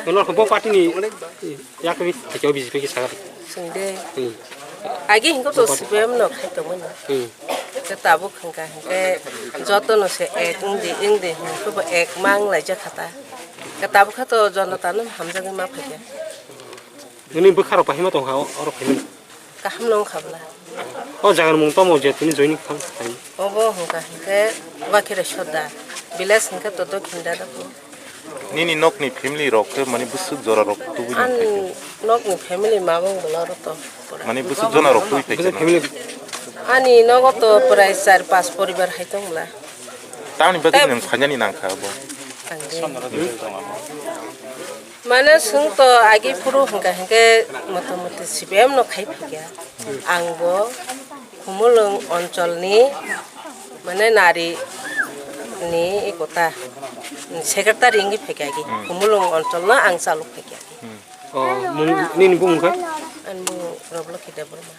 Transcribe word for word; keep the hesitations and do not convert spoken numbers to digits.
Nono bo party ni yakni theke B J P ke saga. Singde. Hmm. Agi hingko to C P M no khai tongmani. Hmm. Ke tabuk hingka hingke joto no se ek wngdi wngdi hingke bo ek mang lai jakha ta. Ke tabuk kha to jonota no hamjagwi ma phaikha. Nini bwkha rok pahima tongkha oro phaimani. Kaham no wngkha bwla. O jaga ni mung tamo je tini joining kha. Obo hingka hingke Wakhirai Sodda. Village hingke to Dokhin Dadapur. Nini nokni family rok khe mani bwswk jora rok tubui nang khe? An nokni family mabang bwla rok to. Mani bwswk jona rok tubui phaikha? Bwswk family. Ani nogo to prai char pas poribar hai tong bwla. Tamni bagwi nwng phainani nangkha abo? Ang de. Mane swng to agi phuru hingka hingke motamuti C P M no khai phaikha. Ang bo Khumulwng oncholni, mane, nari ni ekota secretary wngwi phaikha agi. Hmm. Khumulwng oncholno ang chalok phaikha agi. Hmm. Oh, mung, nini bumung khe? Ani bumung Robloki Debbarma.